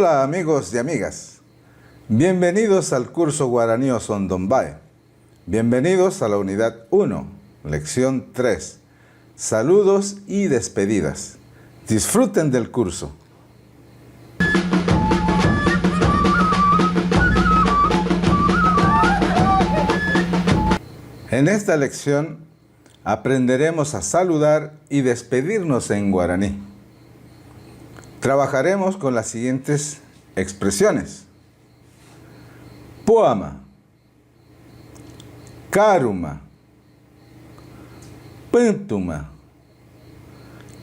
Hola amigos y amigas, bienvenidos al curso Guaraní Osondombae. Bienvenidos a la unidad 1, lección 3. Saludos y despedidas. Disfruten del curso. En esta lección aprenderemos a saludar y despedirnos en guaraní. Trabajaremos con las siguientes expresiones. Poama, Karuma, Pytũma,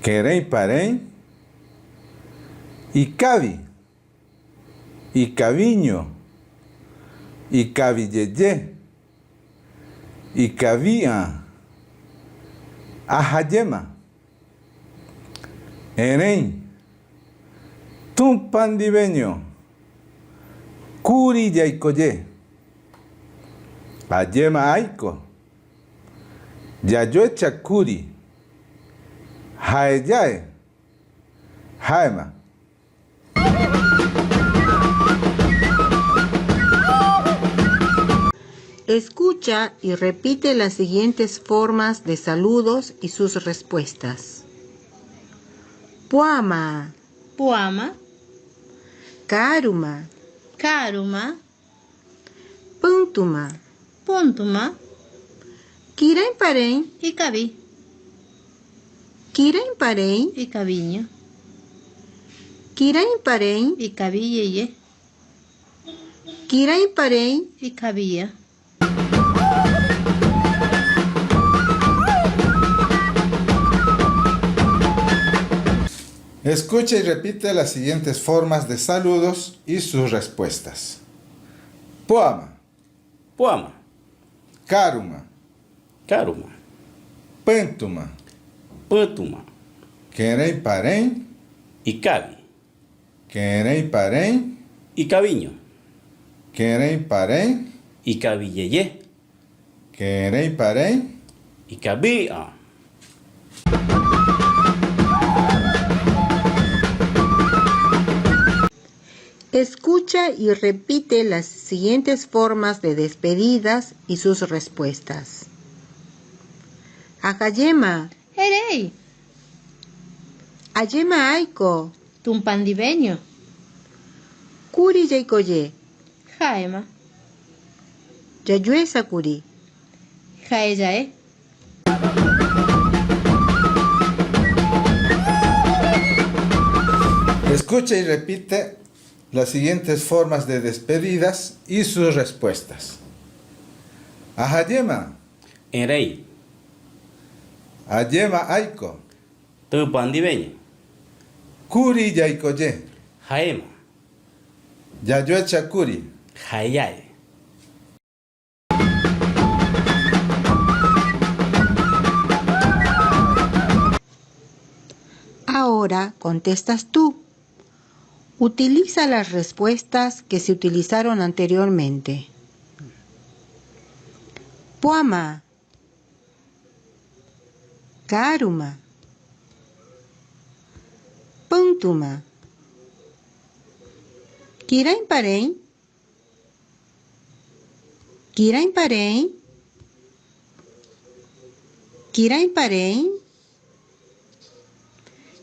Kerẽiparẽi, Ikavi, Ikaviño, Ikavijeje, Ikavi'ã, Ahajéma, Erẽi, Tupã ndiveño, Kuri jaikoje, Ajéma aiko, Jajoecha kuri, Ha'ejae, Ha'éma. Escucha y repite las siguientes formas de saludos y sus respuestas. Puama. Puama. Karuma. Karuma. Pỹtuma. Pũtuma. Kirãiparẽi. Ikavi. Kirãiparẽi. Ikaviño. Kirãiparẽi. Ikaviyeye. Kirãiparẽi. Ikaviya. Escucha y repite las siguientes formas de saludos y sus respuestas. Poama. Poama. Karuma. Karuma. Pytũma. Pytũma. Kerẽiparẽi. Ikavi. Kerẽiparẽi. Ikaviño. Kerẽiparẽi. Ikavijeje. Kerẽiparẽi. Ikavi'a. Escucha y repite las siguientes formas de despedidas y sus respuestas. Ajayema. Eréi. Ajéma aiko. Tupãndiveño. Kuri jaikoje. Ha'éma. Jajuesa kuri. Ha'ejae. Escucha y repite las siguientes formas de despedidas y sus respuestas. Ahajéma. Eréi. Ajéma aiko. Tupã ndiveño. Kuri jaikoje. Ha'éma. Jajoecha kuri. Ha'ejae. Ahora contestas tú. Utiliza las respuestas que se utilizaron anteriormente. Puama. Karuma. Pũtũma. Kirãiparẽi. Kirãiparẽi. Kirãiparẽi.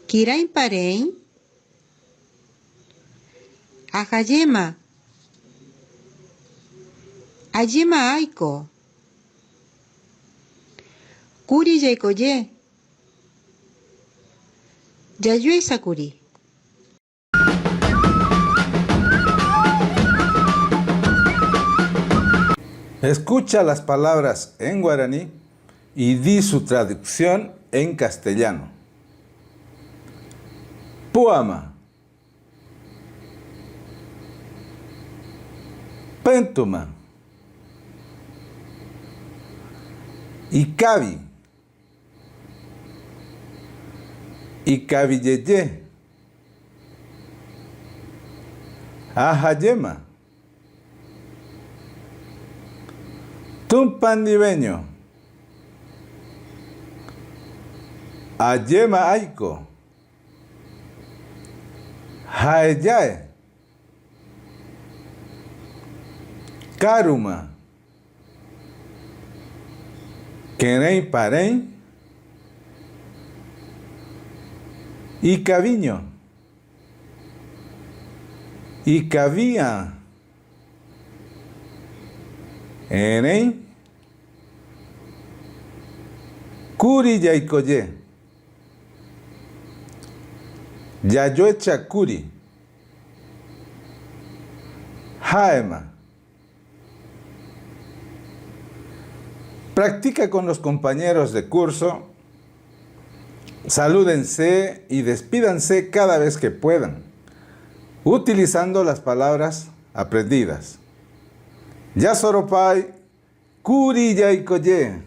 Kirãiparẽi. Ahajéma. Ajéma aiko. Kuri jaikoje. Jajuesa kuri. Escucha las palabras en guaraní y di su traducción en castellano. Puama. Péntuma. Ikavi. Ikavijeje. Ahajéma. Tupã ndiveño. Ajéma aiko. Ha'ejae. Káruma. Kerẽi parẽi. Ikaviño. Ikavi'ã. Erẽi. Kuri jaikoje. Jajoecha kuri. Ha'éma. Practica con los compañeros de curso. Salúdense y despídanse cada vez que puedan, utilizando las palabras aprendidas. Yasoropay, Kuri jaikoje.